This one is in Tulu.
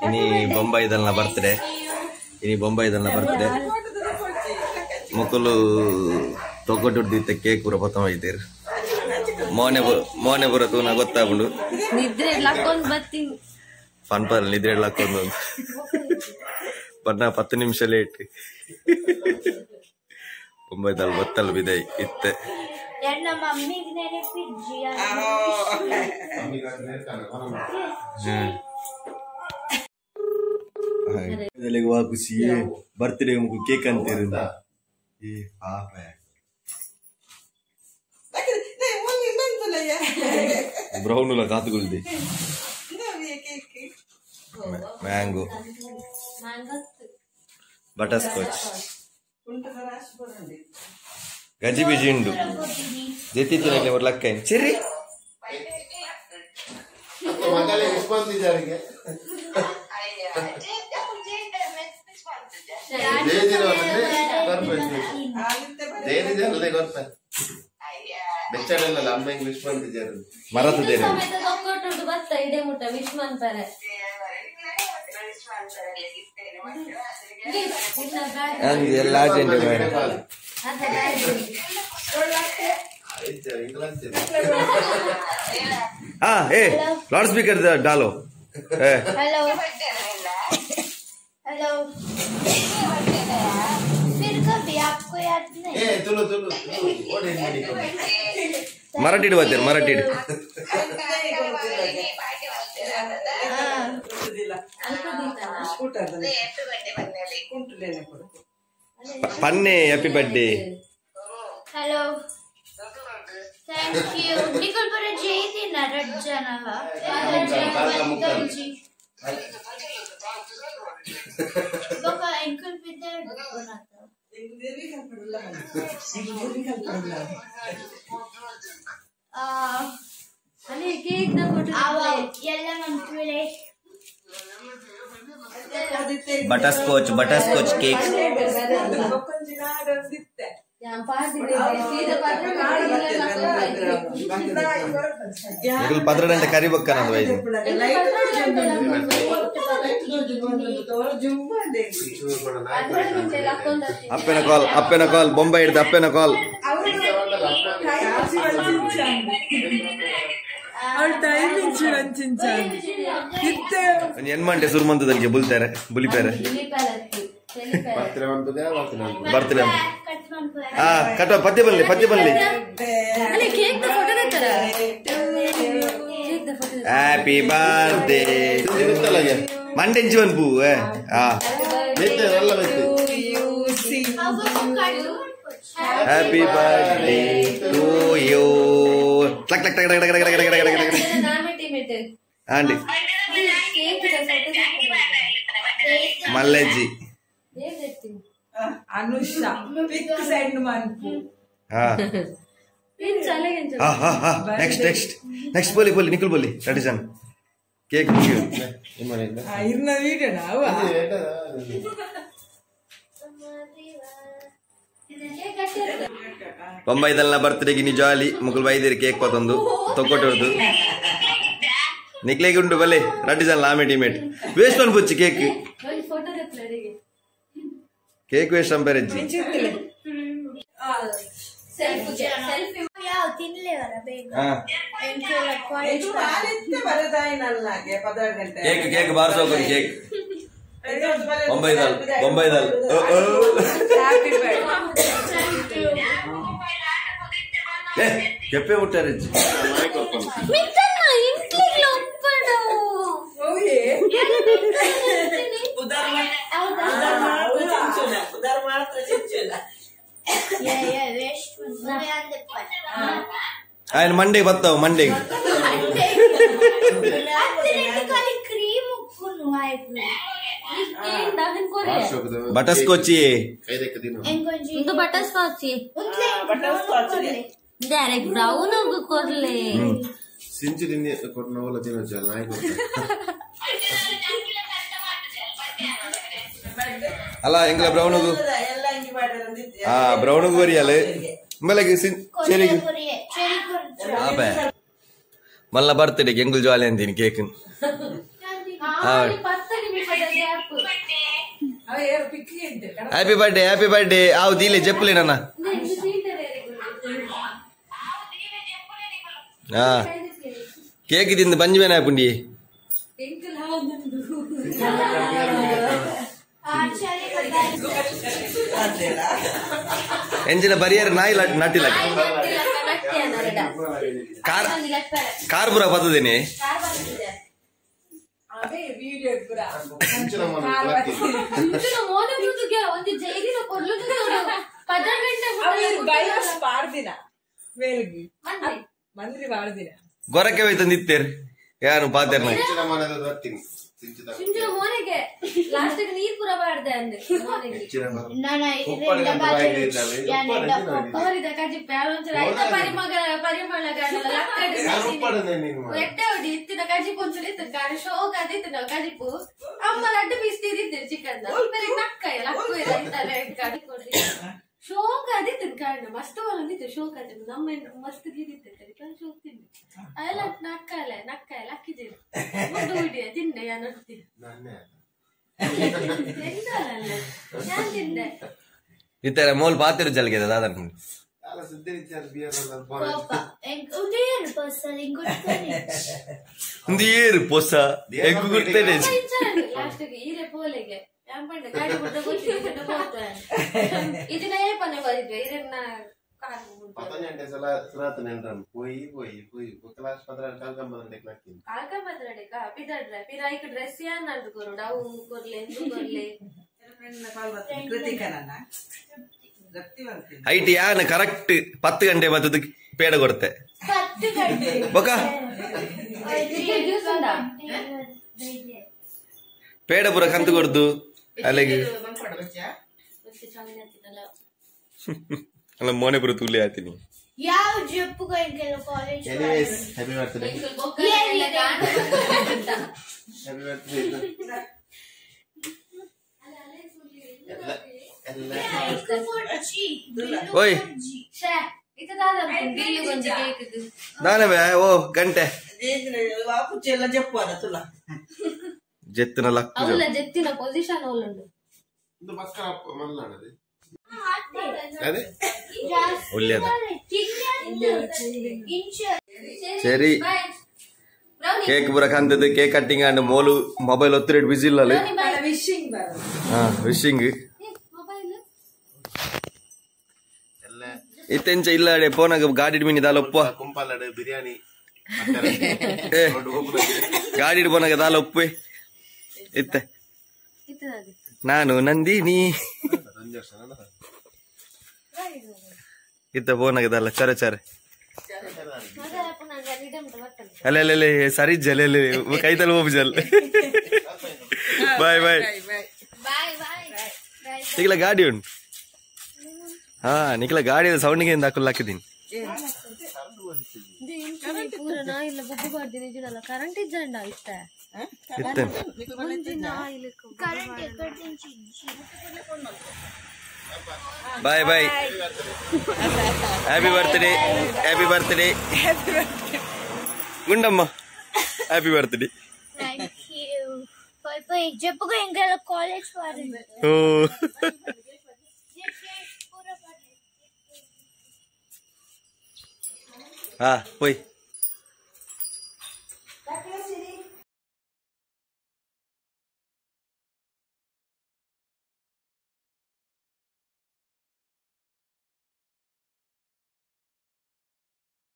ಇನಿ ಬೊಂಬೈದಲ್ನ ಬರ್ತ್ಡೇ, ಇನಿ ಬೊಂಬೈದಲ್ನ ಬರ್ತ್ಡೇ. ಮುಕುಲು ತೊಗೊಟುಡ್ದಿತ್ತ ಕೇಕ್ ಪೂರ ಪತ್ತಮ ಇದ್ದೀರು. ಮೋನೆ ಮೋನೆ ಪೂರ ತೂನ ಗೊತ್ತಾಪುಂಡು. ನಿದ್ರೆ ಲಕ್ಕೊಂದು ಬತ್ತೀನಿ ಪನ್ಪರ್ ನಿದ್ರೆ ಲಕ್ಕೊಂದು ಬನ್ನ 10 ನಿಮಿಷ ಲೇಟ್. ಬೊಂಬೈದಲ್ಲಿ ಬತ್ತಲ್ ಬಿದೈ ಇತ್ತೆ. ಖುಷಿ ಬರ್ತ್ಡೇ ಕೇಕ್ ಅಂತೀರ. ಏ ಪಾಪ ಬ್ರೌನ್ ಉಲ್ಲ ಕಾತುಗುಲ್ದಿ ಮ್ಯಾಂಗೋ ಬಟರ್ ಸ್ಕಾಚ್ ಗಜಿ ಬಿಜಿ ಉಂಡು ಜೆತ್ತಿತ್ತಿನಕ್ಕೆ ಒಂದು ಲಕ್ಕ ಚೆರ್ರಿ. ಲೌಡ್ ಸ್ಪೀಕರ್ ಡಾಲೋ. हेलो हेलो, फिर कभी आपको याद नहीं. ए चलो चलो ओडे मराठी बातेर मराठी पन्ने happy birthday. Hello thank you. Nicole पर जय दिन रज्जनवा बका अंकल बिदर बनाता. ಅಲ್ಲಿ ಕೇಕ್ the photo ಎಲ್ಲ ಮಂತ್ರುಲೆ. Butterscotch butterscotch cake. ಪದ್ರಡಂಟೆ ಕರಿಬಕ್ಕ ನಂದು ವೈದ್ಯ. ಅಪ್ಪನ ಕಾಲ್, ಅಪ್ಪನ ಕಾಲ್, ಬೊಂಬೈ ಹಿಡ್ದು ಅಪ್ಪನ ಕಾಲ್. ಎನ್ಮಂಟೆ ಸುರ್ಮಂತದಲ್ಲಿಗೆ ಬುಲ್ತಾರೆ ಬುಲಿಪೇರೆ ಬರ್ತ್ಡೇ. ಹಾ ಕಟ್ಟ ಪತ್ತೆ ಬನ್ನಿ ಪತ್ತೆ ಬನ್ನಿ. ಹ್ಯಾಪಿ ಬರ್ತ್ಡೇ ಮಂಡೆ ಜೀವನ್ ಪೂ. ಹ್ಯಾಪಿ ಬರ್ತ್ಡೇ ಟು you. Luck luck ಟಕ್ ಟಕ್ ಟಕ್ ಟಕ್ ಟಕ್ ಟಕ್ ಟಕ್. ಆಂಡಿ ಮಲ್ಲೆಜ್ಜಿ ಅನುಷಾ ಪಿಕ್ ಸೆಂಡ್ ಮನ್ಪು. ಹಾ ಹಾ ಹಾ ನೆಕ್ಸ್ಟ್ ನೆಕ್ಸ್ಟ್ ನೆಕ್ಸ್ಟ್ ಬೋಲಿ ಬೋಲಿ ನಿಖಿಲ್ ಬೋಲಿ ರಡಿಜನ್ ಕೇಕ್ ಮುಗಿಯು. ಇರ್ನ ವೀಡಿಯೋನಾ ಅವ ಬೊಂಬೈದಲ್ನ ಬರ್ತ್ಡೇಗೆ ನೀ ಜಾಲಿ ಮುಗುಲ್ ಬೈದಿರಿ ಕೇಕ್ ಪತ್ತೊಂದು ತೊಕ್ಕೊಟ್ಟುರ್ದು ನಿಕ್ಲೇಗೆ ಉಂಟು ಬಲ್ಲೆ ರಡ್ಡಿಜನ್ ಲಾಮೆ ಟೀಮೇಟ್ ವೇಸ್ಟ್ ಅನ್ಪುಚ್ಚಿ ಕೇಕ್ ಕೇಕ್ ವೇಸ್ಟ್ ಅಂಪೆರೆಜ್ಜಿ. ಕೇಕ್ ಕೇಕ್ ಬಾರ್ಸೋಕು ಕೇಕ್ ಬೊಂಬೈದಲ್ ಬೊಂಬೈದಲ್. ಕೆಪ್ಪೆ ಮುಟ್ಟಾರೆಜ್ಜಿ. ఆయన మండే బత్తావు మండే. Butter scotch butter scotch direct brown ಕೊರ್ಲೆ ಸಿಂಚು ತಿನ್ನಿ ಕೊಟ್ಟನವಲ್ಲ ತಿನ್ನೋಚಲ್ಲ ನಾಯಿ. ಅಲ್ಲ ಎಂಗ್ಲ ಬ್ರೌನುಗು ಹಾ ಬ್ರೌನುಗು ಬರಿಯಲ್ಲ. ಮಲಗೆ ಕೊರಿಯ ಕೊರಿಯ ಚೆರಿ ಕೊರ್ಜ ಆಬೆ ಮಲ್ಲ ಬರ್ತ್ಡೇ ಎಂಗುಲ್ ಜಾಲಿ ಅಂತೀನಿ cake happy birthday happy birthday ಆವು ದೀಲೆ ಜಪ್ಪುಲೆ ನನ್ನ ಹಾ ಕೇಕ್ ತಿಂದು ಬಂಜಿ ಬೇನೆ ಹಾಪುಂಡಿ ಎಂಜಿನ ಬರಿಯರ್ ನಾಯಿ ನಟಿಲ ಕಾರ್ ಕಾರ್ ಪೂರ ಬತ್ತದೇನೆ ಗೊರಕೆ ಹೋಯ್ತಂದಿತ್ತೇರ್ ಯಾರು ಪಾತೇರ್ ನಾಯಿ ನೀರ್ ಪೂರ ಬಾರ್ದೆ ಅಂದೆ ಪರಿಮಳ ಕಜಿಪು ಒಂಚೂರು ಇತ್ತು ಕಾರಣ ಶೋಕ್ ಅದಿತ್ತು ನಾವು ಕಜಿಪು ಅಮ್ಮ ಲಡ್ಡು ಪೀಸ್ ತೀರಿತ್ತು ಚಿಕನ್ ಲಕ್ಕು ಶೋಕ್ ಅದಿತ್ತು ಕಾರಣ ಮಸ್ತ್ ಒಂದಿತ್ತು ಶೋಕ್ ಅದಿತ್ತು ನಮ್ಮ ಮಸ್ತ್ ಗೀದಿತ್ತು ಶೋಕ್ ತಿಂದೆ ಅದೆಲ್ಲ ನಕ್ಕಲೆ ನಕ್ಕಲೆ ಲಕ್ಕಿದ್ದೀರಿ ಗುಡ್ಡು ತಿಂದೆ ನಾನು ಇತ್ತಾರೆ ಮೋಲ್ ಪಾತಿರು ಜಲ್ಗೆ ದಾದ ಏರು ಪೊಸ ಎಗ್ಗು ಗುರ್ತೇನೆ IT ಯಾನ ಕರೆಕ್ಟ್ 10 ಗಂಟೆ ಬತ್ತದ ಪೇಡ ಕೊಡ್ತೆ ಬೊಕ ಪೇಡ ಪೂರ ಕಂತು ಕೊಡ್ದು ಅಲ್ಲಿಗೆ ಅಲ್ಲ ಮೋನೆ ಪೂರ ತೂಲಿ ಆಯ್ತೀನಿ ಯಾವ ಜಪ್ಪುಗ college happy birthday happy birthday ಓಯ್ ನಾನವೇ ಓ ಗಂಟೆ ಜೆತ್ತಿನ ಲಕ್ಕು ಜೆತ್ತಿನ ಪೊಸಿಷನ್ ಓಲುಂಡು ಸರಿ ಕೇಕ್ ಪೂರ ಕಂತದ್ದು ಕೇಕ್ ಕಟ್ಟಿಂಗ್ ಅಂಡ್ ಮೋಲು ಮೊಬೈಲ್ ಒತ್ತಿರೇಟ್ ಬಿಸಿ ಇಲ್ಲ ವಿಶಿಂಗ್ ಇತ್ತೆಂಚ ಇಲ್ಲ ಅಡೆ ಪೋನಾಗ ಗಾಡಿ ಮೀನಿ ದಾಲ ಒಪ್ಪ ಬಿರಿಯಾನಿ ಗಾಡಿ ಪೋನಾಗ ದಾಲ ಒಪ್ಪೆ ಇತ್ತೆ ನಾನು ನಂದಿನಿ ಇತ್ತ ಪೋನಾಗ ದಾಲ ಚರೆ ಚರೆ ಅಲ್ಲ ಅಲ್ಲ ಸರಿ ಜಲ ಕೈತಲ್ ಹೋಗು ಜಲ್ ಬಾಯ್ ಬಾಯ್ ನಿಖಲ ಗಾಡಿ ಉಂಟು ಹಾ ನಿಖಲ ಗಾಡಿ ಸೌಂಡಿಗೆ ಹಾಕಲ್ಲ ಹಾಕಿದ್ದೀನಿ Bye bye. Happy birthday. Happy birthday. Gundamma. Happy birthday. Thank you. Bye bye. Jeppugu engala college parindi. Oh. Ah, poi.